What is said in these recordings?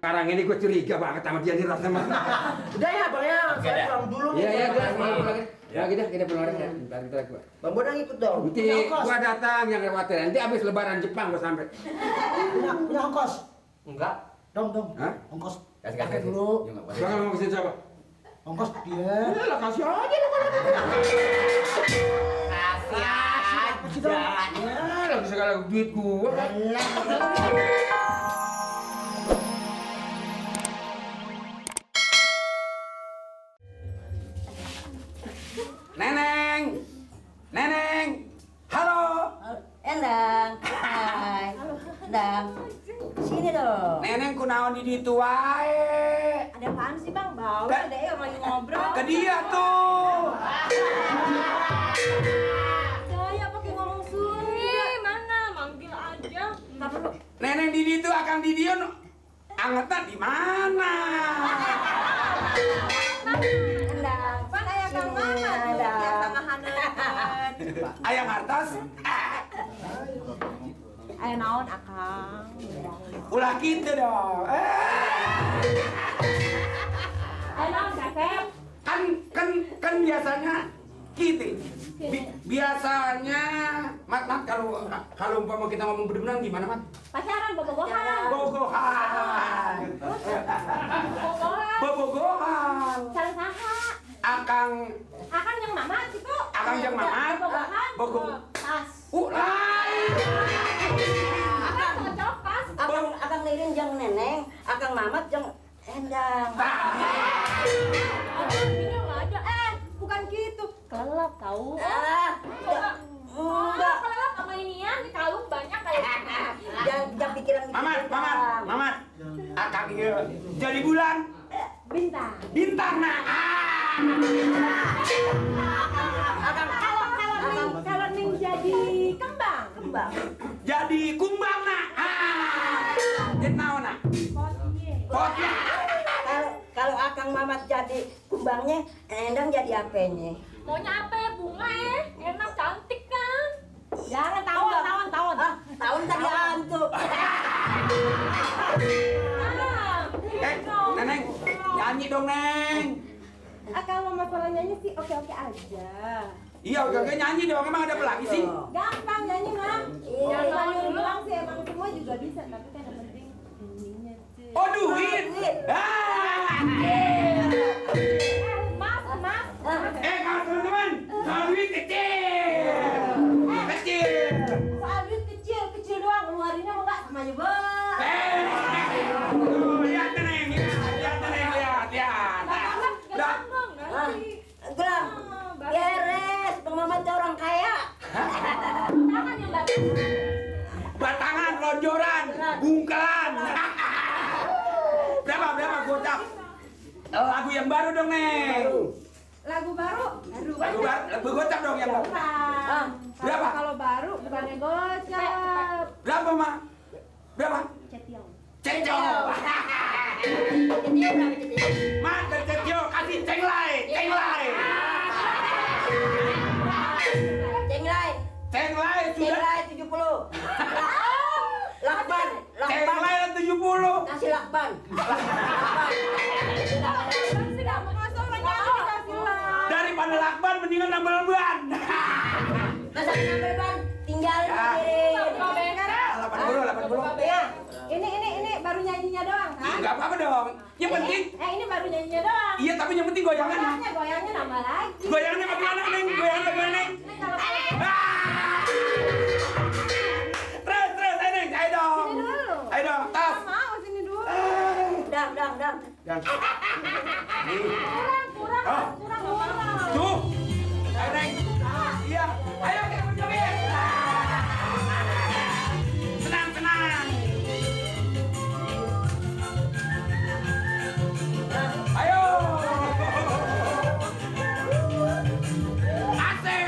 sekarang ini gue curiga banget sama dia nih rasanya. Udah ya bang ya, saya pulang dulu nih. Iya, gue pulang lagi. Ya kita pulang lagi. Bentar gua. Bang Bodang ikut dong. Nanti gua datang yang khawatir. Nanti abis lebaran Jepang gua sampai. Punya ongkos? Enggak. Dong. Hah? Ongkos. Kasih Pakai dulu. Gua mau kesini siapa? Ongkos dia. Lah kasih aja lu. Kasih aja. Ya, lagi segala duit gua kan. Neneng, halo. Endang, hai. Endang, sini dong. Neneng kunaon di ditu wae. Ada apaan sih bang? Bawa deh orang lagi ngobrol. Ke dia tuh. Saya pakai ngomong Sunda. Mana? Manggil aja. Ntar dulu. Neneng di ditu akan di dieu angetna di mana? Endang, pan ayah kang mana tuh? Ya sama Hanen. Ayam hartas. Ayah naon akang? Ulah gitu dong. Ayah naon kakek? Kan biasanya gitu. Biasanya mat kalau umpama kita ngomong bener-bener gimana mat? Pacaran, bobogohan. Bogohan. Bobogohan. Salah saha. Akang Yang mamat gitu. Akang yang mamat. Bobogohan. Bogo. Pas. Lain. Akang cocok pas. Akang lirin jeung neneng, akang mamat jeung endang. Bukan gitu. Kelelap tahu. Enggak. Kelelap sama inian di kalung banyak kayak. Jangan pikiran gitu. Mamat. Akang ieu jadi bulan. Bintang. Bintang nah. Kalau ning jadi kembang. Jadi kumbang nah. Jadi naon nah? Potnya. Kalau akang mamat jadi kumbangnya, endang jadi apenya? Maunya apa ya bunga enak cantik kan. Jangan tahun. Tahun tadi antuk. Neneng, nyanyi dong neng. Kalau masalah nyanyi sih oke aja. Iya, oke nyanyi dong. Emang ada apa lagi sih? Gampang nyanyi mah. Iya. Jangan bilang sih emang semua juga bisa, tapi kan yang penting ininya sih. Oh duit. Mas. Kalau teman-teman, soal duit kecil. Soal duit kecil doang, ngeluarinnya mau nggak sama aja bang. Lihat neng, lihat. Gampang dong, nanti. Gelam. Beres, Bang Mamat orang kaya. Tangan yang bagus. Batangan, lonjoran, bungkelan. Berapa gocap? Lagu yang baru dong neng. Lagu baru. Lagu gocap dong yang baru. Berapa? Kalau baru bukannya gocap. Berapa mak? Berapa? Cetiong. Cecok. Mak dan cecok kasih cenglai. Cenglai sudah. Nilai 70. Lakban. Cenglai 70. Kasih lakban. Daripada lakban mendingan nambah ban. Masa nambah ban? Tinggalin Ya. sendiri. 80. Ya. Ini baru nyanyinya doang kan? Enggak apa-apa dong. Yang penting. Ini baru nyanyinya doang. Iya, tapi yang penting goyangan. Goyangnya nambah lagi. Goyangannya bagaimana, Neng? Goyangannya bagaimana, Neng? Terus, ayo, Neng. Ayo dong. Sini dulu. Ayo dong, tas. Mau sini dulu. Dang. Kurang. Tuh. Ayo, Neng. Iya. Ayo, kita joget. Senang. Ayo. Asik.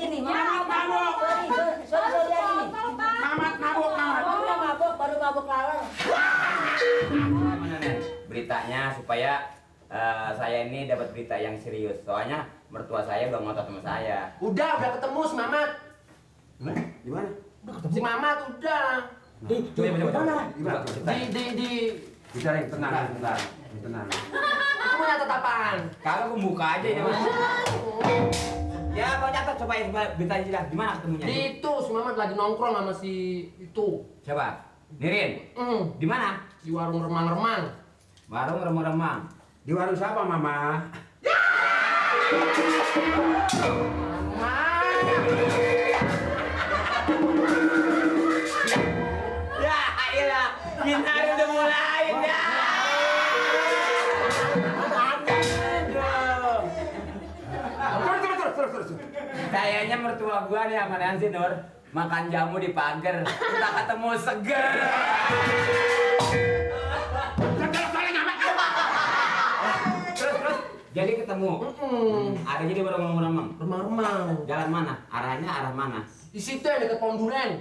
ini. Mamat mabok. Sorry Yadi. Mamat mabok. Baru mabok laler. Gimana Nen? Beritanya supaya saya ini dapat berita yang serius. Soalnya mertua saya udah ngotot sama saya. Udah ketemu si Mamat. Di mana? Si Mamat udah. Coba. Di Bicara yang tenang. itu punya tatapan. Kalau aku buka aja ya Mas. Ya, Bang catat supaya beritanya jelas. Di mana ketemunya? Di itu si Mamat lagi nongkrong sama si itu. Siapa? Nirin. Di mana? Di warung remang-remang. Warung remang-remang. Di warung siapa, Mama? Ya, iyalah. Kita udah mulai ya. Terus. Kayaknya mertua gua nih sama Nancy Nur makan jamu di pagar. Kita ketemu seger. Terus jadi ketemu. Ada jadi warung remang. Remang-remang. Jalan mana? Arahnya arah mana? Di situ yang dekat pohon duren.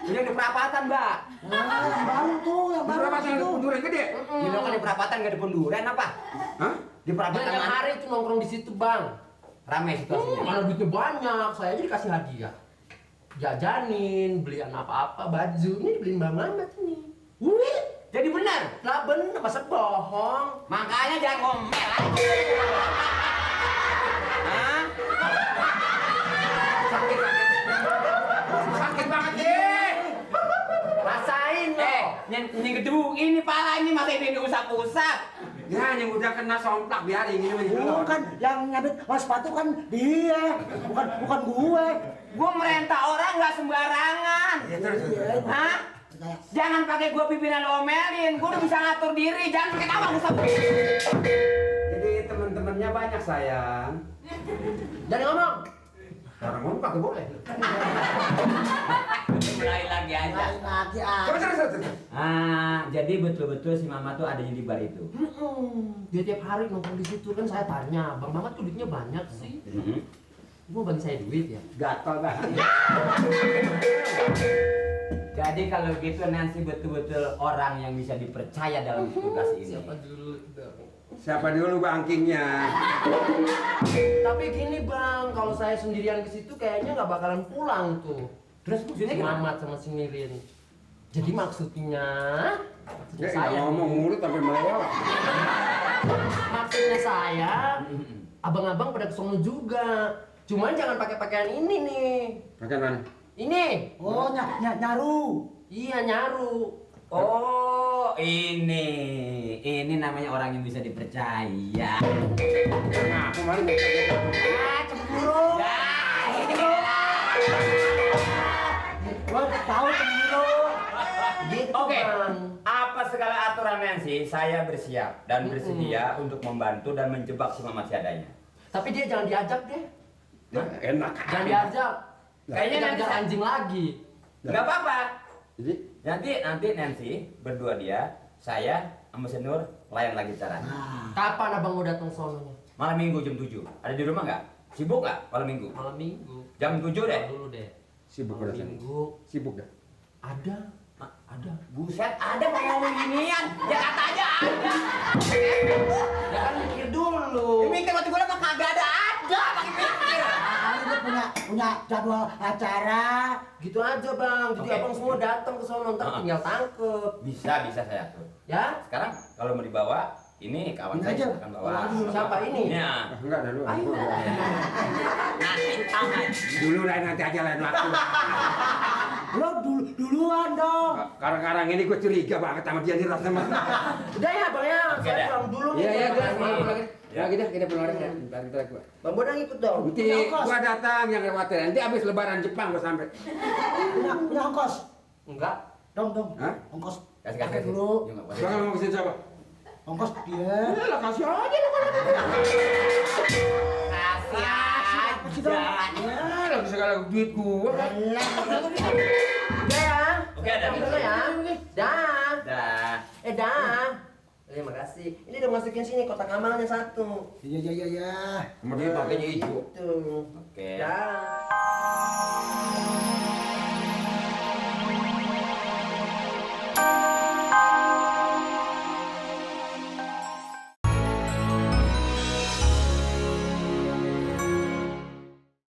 Ini di perapatan, Mbak. Yang baru tuh, yang baru Berapa itu. durian gede? Di kan di perapatan nggak di Ponduren apa? Hah? Di perapatan Dan yang mana? hari itu nongkrong di situ, Bang. Rame situasinya. Mana duitnya banyak, saya aja dikasih hadiah. Jajanin, beliin apa-apa, baju. Ini dibeliin Mbak Mamat ini. Wih, jadi benar. Lah bener, masa bohong? Makanya jangan ngomel aja. Hah? Sakit banget deh. Rasain loh. Yang gedung ini pala ini masih ini usap-usap. Ya, yang udah kena somplak biarin ini Oh, kan yang nyabit sepatu kan dia, bukan gue. Gua merintah orang nggak sembarangan. Ya, terus. Hah? Jangan pakai gua pimpinan omelin. Gua udah bisa ngatur diri. Jangan pakai tawa usap. Jadi teman-temannya banyak sayang. Jangan ngomong. Orang ngomong pakai boleh. Mulai lagi aja. Lagi Coba terus. Jadi betul-betul si Mama tuh adanya di bar itu. Dia tiap hari nongkrong di situ kan saya tanya, Bang Mamat tuh duitnya banyak sih. Mau bagi saya duit ya? Gatel banget. Jadi kalau gitu Nancy betul-betul orang yang bisa dipercaya dalam tugas ini. Siapa dulu dong? Siapa dulu bangkingnya? Tapi gini Bang, kalau saya sendirian ke situ kayaknya nggak bakalan pulang tuh. Terus Si maksudnya gimana? Mamat sama si Nirin. Jadi maksudnya Ya, saya ngomong mulut sampai melewat. maksudnya saya abang-abang pada kesono juga. Cuman jangan pakai pakaian ini nih. Pakai mana? Ini. Oh, nyaru. Iya nyaru. Oh, ini namanya orang yang bisa dipercaya. Nah, kemarin Cemburu. Gue tahu cemburu. Gitu Oke. Bang. Apa segala aturan Nancy, saya bersiap dan bersedia untuk membantu dan menjebak si Mamat seadanya. Tapi dia jangan diajak deh. enak. Jangan diajak. Kayaknya nanti Jangan anjing lagi. nggak apa-apa. Jadi Nanti Nancy berdua dia, saya sama si Nur lain lagi cara. Kapan abang mau datang sononya? Malam Minggu jam 7. Ada di rumah nggak? Sibuk nggak malam Minggu? Malam Minggu. Jam 7 deh. Dulu deh. sibuk Malam rasanya. Minggu. Sibuk dah. Ada. Ada. Buset, ada mau ngomong ginian. Ya kata aja ada. Ya kan mikir dulu. Ya mikir waktu gue mah kagak ada. Pakai mikir. Ini punya jadwal acara. Gitu aja bang. Jadi Oke. abang semua datang ke sono ntar tinggal tangkep. Bisa saya atur. Ya? Sekarang kalau mau dibawa, ini kawan Ini saya aja. akan bawa. Siapa ini? Ya. Enggak ada dulu. Nanti tangan. Dulu nanti aja lain waktu. Lo duluan dong. Sekarang ini gue curiga banget sama dia nih rasanya. Udah ya bang ya. Oke, Saya dah. pulang dulu nih. Iya, iya, Pulang gue lagi. pulang. Ya, kita pulang lagi ya. Bentar gua. Bang Bodang ikut dong. Nanti gua datang yang khawatir. Nanti habis lebaran Jepang gua sampai. Punya ongkos. Enggak. Dong. Hah? Ongkos. Kasih Pakai dulu. Ya, nggak apa-apa. Sekarang mau kesini siapa? Ongkos dia. Lah kasih aja lu kalau Kasih Kasih dong. aja. ya, lah segala duit gua. Udah ya. Oke, ada. Dulu ya. Dah. Dah. Dah. Makasih. Ini udah masukin sini kotak amalnya 1. Iya. Kemudian pakainya hijau. Gitu. Oke. Dah.